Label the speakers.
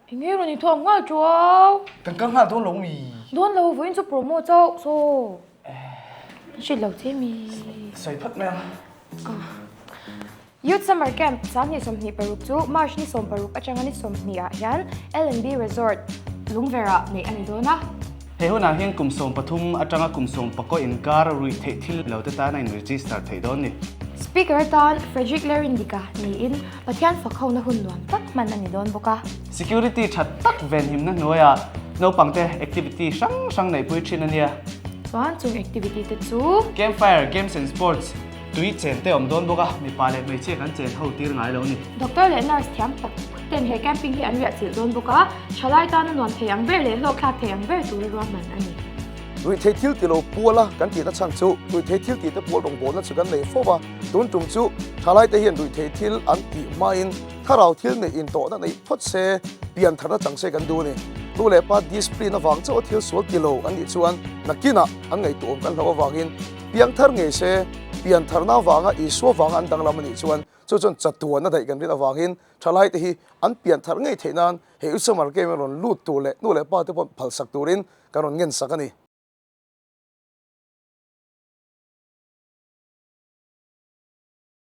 Speaker 1: Enge rawn inthuam nghal tuau?
Speaker 2: Kan kal nghal dawn lo mi?
Speaker 1: Dawn lo, vawiin chu promo chauh saw. Hrilh lo che mi.
Speaker 2: Sawi phawt mai ang.
Speaker 1: Youth Summer Camp 2026 chu March ni 16 atanga ni 20 ah hian L&B Resort, Lungverah neih a ni dawn a.
Speaker 3: He hunah hian kum 13 atanga kum 14 inkar ruih theih thil lo te tan a in register theih dawn ni.
Speaker 1: Speaker atan Frederick Lerindika niin Pathian fakhona hun nuam tak hman a ni dawn bawk a.
Speaker 3: Security tha tak venhimna hnuaiah naupangte activity hrang hrang neihpui thin a nia.
Speaker 1: Chuan chung activity te chu.
Speaker 3: Campfire, games and sports, Tui chen te awm dawn bawk a, mipa leh hmeichhia kan chen ho tir ngai lo ni.
Speaker 1: Doctor leh nurse thiam tak ten he camping hi an riah chilh dawn bawk a, thalai tana nuam thei ang ber leh hlawkthlak thei ang ber tura ruahman a ni.
Speaker 2: Ruihthei thil ti lo puala kan tihna chhan chu ruihthei thil tihte pual rawngbawlna chu kan nei fo va, tun tum chu thalaite hian ruihthei thil an tih hmain thlarau thil neih intawhna neih phawt se, pian tharna chang se kan duh a ni. Nu leh pa discipline avang chauha thil sual ti lo an nih chuan nakinah an ngaihtuahawm kan hlauh avangin Piang thar ngei se, pian tharna avanga Isua vanga an danglam a nih chuan chu chuan chatuan a daih kan rin avangin thalaite hi an pian thar ngei theih nan he Usumar game a rawn lut tur leh nu leh pa te pawh phalsak turin kan rawn ngensak a ni.